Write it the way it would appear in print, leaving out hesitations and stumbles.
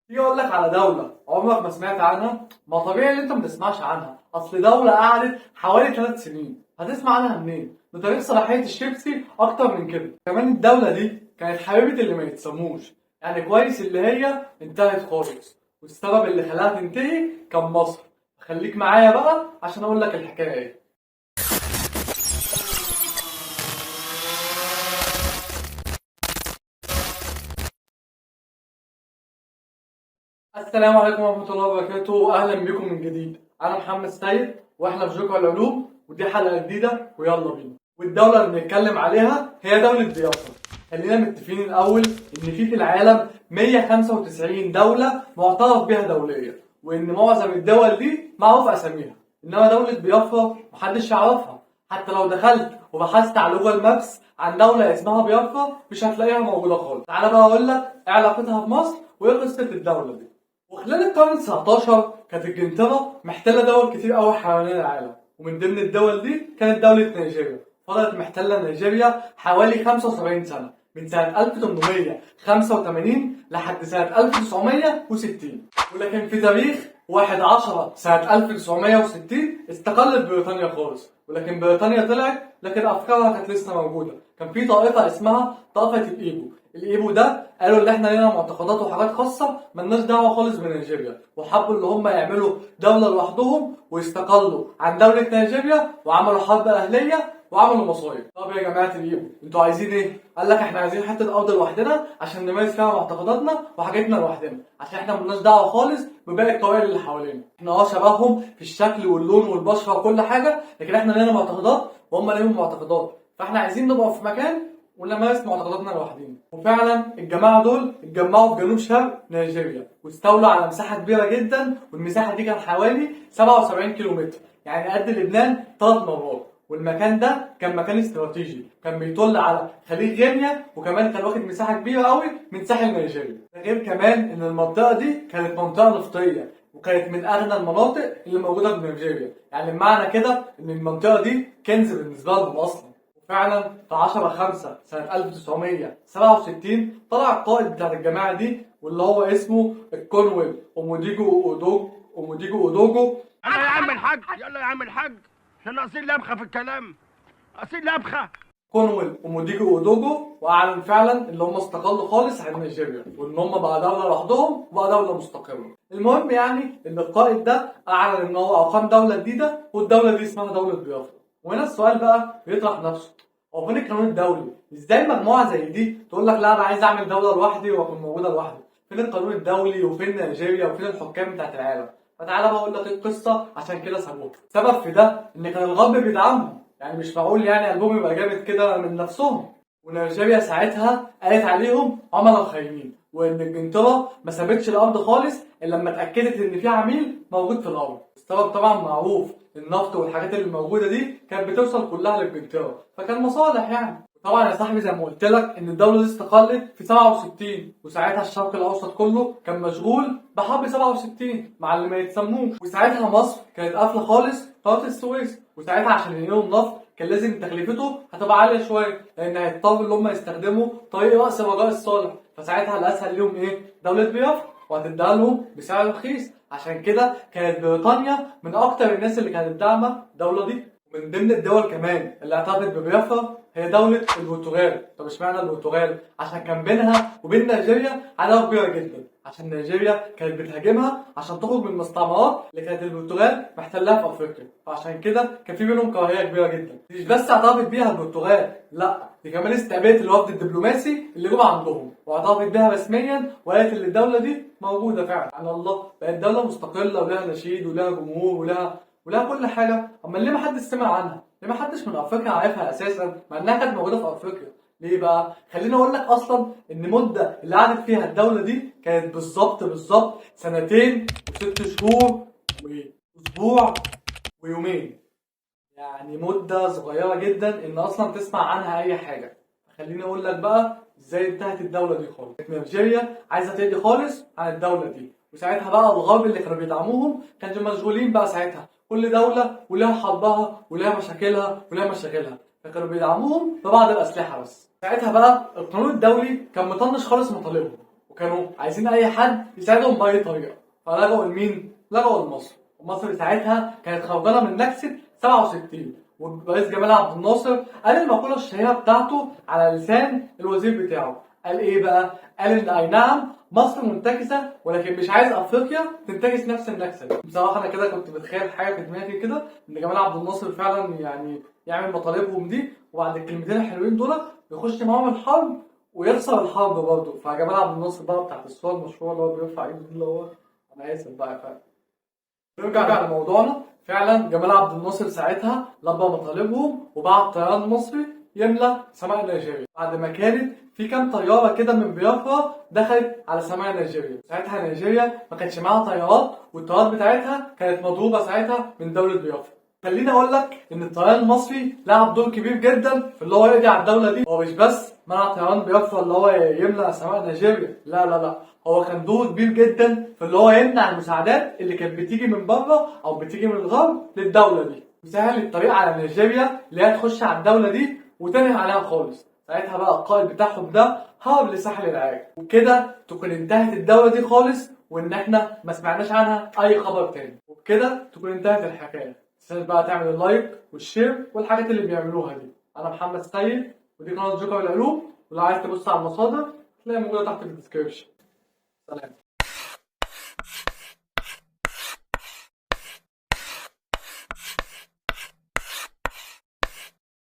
تيجي اقول لك على دولة عمرك ما سمعت عنها؟ ما طبيعي ان انت ما تسمعش عنها، اصل دولة قعدت حوالي 3 سنين، هتسمع عنها منين؟ ده تاريخ صلاحية الشيبسي اكتر من كده. كمان الدولة دي كانت حبيبة اللي ما يتسموش، يعني كويس اللي هي انتهت خالص، والسبب اللي خلاها تنتهي كان مصر. خليك معايا بقى عشان اقول لك الحكاية ايه. السلام عليكم ورحمة الله وبركاته، أهلا بكم من جديد. أنا محمد سيد وإحنا في جوكر العلوم، ودي حلقة جديدة ويلا بينا. والدولة اللي بنتكلم عليها هي دولة بيافرا. خلينا متفقين الأول إن في العالم 195 دولة معترف بها دوليا، وإن معظم الدول دي معروف أساميها، إنما دولة بيافرا محدش يعرفها. حتى لو دخلت وبحثت على Google Maps عن دولة اسمها بيافرا مش هتلاقيها موجودة خالص. تعالى بقى أقول لك إيه علاقتها بمصر وإيه قصة الدولة دي. وخلال القرن 19 كانت انجلترا محتلة دول كتير قوي حوالين العالم، ومن ضمن الدول دي كانت دولة نيجيريا. فضلت محتلة نيجيريا حوالي 75 سنة، من سنة 1885 لحد سنة 1960. ولكن في تاريخ 1/10 سنة 1960 استقلت بريطانيا خالص، ولكن بريطانيا طلعت لكن أفكارها كانت لسه موجودة. كان في طائفة اسمها طائفة الإيبو. الإيبو ده قالوا ان احنا لنا معتقدات وحاجات خاصة ملناش دعوه خالص بنيجيريا، وحبوا اللي هم يعملوا دولة لوحدهم ويستقلوا عن دولة نيجيريا، وعملوا حرب اهليه وعملوا مصايب. طب يا جماعة الايبو انتوا عايزين ايه؟ قال لك احنا عايزين حتة ارض لوحدنا عشان نمارس فيها معتقداتنا وحاجتنا لوحدنا، عشان احنا ملناش دعوه خالص بباقي القبائل اللي حوالينا. احنا شبههم في الشكل واللون والبشره وكل حاجة، لكن احنا لنا معتقدات وهم ليهم معتقدات، فاحنا عايزين نبقى في مكان ونمارس معتقداتنا لوحدينا. وفعلا الجماعة دول اتجمعوا في جنوب شرق نيجيريا واستولوا على مساحة كبيرة جدا، والمساحة دي كانت حوالي 77 كيلومتر، يعني قد لبنان 3 مرات. والمكان ده كان مكان استراتيجي، كان بيطل على خليج غينيا، وكمان كان واخد مساحة كبيرة قوي من ساحل نيجيريا. ده غير كمان ان المنطقة دي كانت منطقة نفطية وكانت من اغنى المناطق اللي موجودة في نيجيريا، يعني معنى كده ان المنطقة دي كنز بالنسبة لهم اصلا. وفعلا في 10/5 سنة 1967 طلع القائد بتاع الجماعة دي واللي هو اسمه الكونويل أوموديجو أودوجو. يلا يا عم الحاج، يلا يا عم الحاج، احنا ناقصين لبخه في الكلام، ناقصين لبخه. كونويل أوموديجو أودوجو، وأعلن فعلا اللي هم استقلوا خالص عن نيجيريا وإن هم بقى دولة لوحدهم وبقى دولة مستقلة. المهم يعني إن القائد ده أعلن إن هو أقام دولة جديدة، والدولة دي اسمها دولة بيافرا. وهنا السؤال بقى بيطرح نفسه، هو فين القانون الدولي؟ ازاي مجموعة زي دي تقول لك لا انا عايز اعمل دولة لوحدي واكون موجودة لوحدي؟ فين القانون الدولي وفين نيجيريا وفين الحكام بتاعت العالم؟ فتعالى بقى اقول لك ايه القصة عشان كده سابوها. السبب في ده ان كان الغرب بيدعمهم، يعني مش معقول يعني قلبهم يبقى جامد كده من نفسهم. ونيجيريا ساعتها قالت عليهم عملاء خاينين، وان انجلترا ما سابتش الارض خالص الا لما اتاكدت ان في عميل موجود في الارض. السبب طبعا معروف، النفط والحاجات اللي موجودة دي كانت بتوصل كلها لانجلترا، فكان مصالح يعني. طبعا يا صاحبي زي ما قلت لك ان الدولة دي استقلت في 67، وساعتها الشرق الاوسط كله كان مشغول بحرب 67 مع اللي ما يتسموش، وساعتها مصر كانت قافله خالص قناة السويس، وساعتها عشان ينقلوا النفط كان لازم تكلفته هتبقى عالية شوية، لان هيضطروا ان هم يستخدموا طريق راس الرجاء الصالح، فساعتها الاسهل ليهم ايه؟ دولة بيافرا، وهتديها لهم بسعر رخيص. عشان كده كانت بريطانيا من اكتر الناس اللي كانت داعمه الدولة دي. ومن ضمن الدول كمان اللي اعترفت ببيافرا هي دولة البرتغال. طب اشمعنى البرتغال؟ عشان كان بينها وبين نيجيريا عداوة كبيرة جدا، عشان نيجيريا كانت بتهاجمها عشان تخرج من المستعمرات اللي كانت البرتغال محتلها في افريقيا، فعشان كده كان في بينهم كراهية كبيرة جدا. مش بس اعترفت بيها البرتغال، لا دي كمان استقبلت الوفد الدبلوماسي اللي جم عندهم واعترفت بيها رسميا، وقالت ان الدولة دي موجودة فعلا. على الله بقت دولة مستقلة ولها نشيد ولها جمهور ولها كل حاجة. اما ليه ما حدش سمع عنها؟ ليه ما حدش من افريقيا عارفها اساسا مع انها كانت موجودة في افريقيا؟ ليه بقى؟ خليني اقول لك اصلا ان المدة اللي قعدت فيها الدولة دي كانت بالظبط 2 و6 شهور واسبوع ويومين، يعني مده صغيرة جدا ان اصلا تسمع عنها اي حاجة. خليني اقول لك بقى ازاي انتهت الدولة دي خالص. نيجيريا عايزه تقضي خالص عن الدولة دي، وساعتها بقى الغرب اللي كانوا بيدعموهم كانوا مشغولين بقى ساعتها، كل دولة ولها حربها ولها مشاكلها ولها مشاغلها، فكانوا بيدعموهم ببعض الاسلحة بس. ساعتها بقى القانون الدولي كان مطنش خالص مطالبهم، وكانوا عايزين اي حد يساعدهم باي طريقه. فلجأوا لمين؟ لجأوا لمصر. ومصر ساعتها كانت خرجانه من نكسه 67، والرئيس جمال عبد الناصر قال المقولة الشهيرة بتاعته على لسان الوزير بتاعه. قال ايه بقى؟ قال ان اي نعم مصر منتكسه، ولكن مش عايز افريقيا تنتكس نفس النكسه دي. بصراحة انا كده كنت متخيل حاجة في دماغي كده، ان جمال عبد الناصر فعلا يعني يعمل مطالبهم دي، وبعد الكلمتين الحلوين دول يخش معاهم الحرب ويخسر الحرب برضه. فجمال عبد الناصر بقى بتاعت الصورة المشهورة اللي هو بيرفع ايده دي، اللي هو انا اسف بقى يا فندم. نرجع لموضوعنا. فعلا جمال عبد الناصر ساعتها لبى مطالبهم وبعت طيران مصري يملى سماء نيجيريا، بعد ما كانت في كام طيارة كده من بيافرا دخلت على سماء نيجيريا. ساعتها نيجيريا ما كانش معاها طيارات، والطيارات بتاعتها كانت مضروبة ساعتها من دولة بيافرا. خليني اقول لك ان الطيران المصري لعب دور كبير جدا في اللي هو يقضي على الدولة دي. هو مش بس منع طيران بيافرا اللي هو يملى سماء نيجيريا، لا لا لا، هو كان دوره كبير جدا في اللي هو يمنع المساعدات اللي كانت بتيجي من بره او بتيجي من الغرب للدولة دي، وسهل الطريق على نيجيريا اللي هي تخش على الدولة دي وتنهي عليها خالص. ساعتها بقى القائد بتاعهم ده هرب لساحل العاج، وبكده تكون انتهت الدولة دي خالص، وان احنا ما سمعناش عنها اي خبر تاني، وبكده تكون انتهت الحكاية. متنساش بقى تعمل ال like وال share والحاجات اللي بيعملوها دي. انا محمد سيد، ودي قناة جوكر العلوم، ولو عايز تبص على المصادر تلاقيها موجودة تحت في ال description. سلام.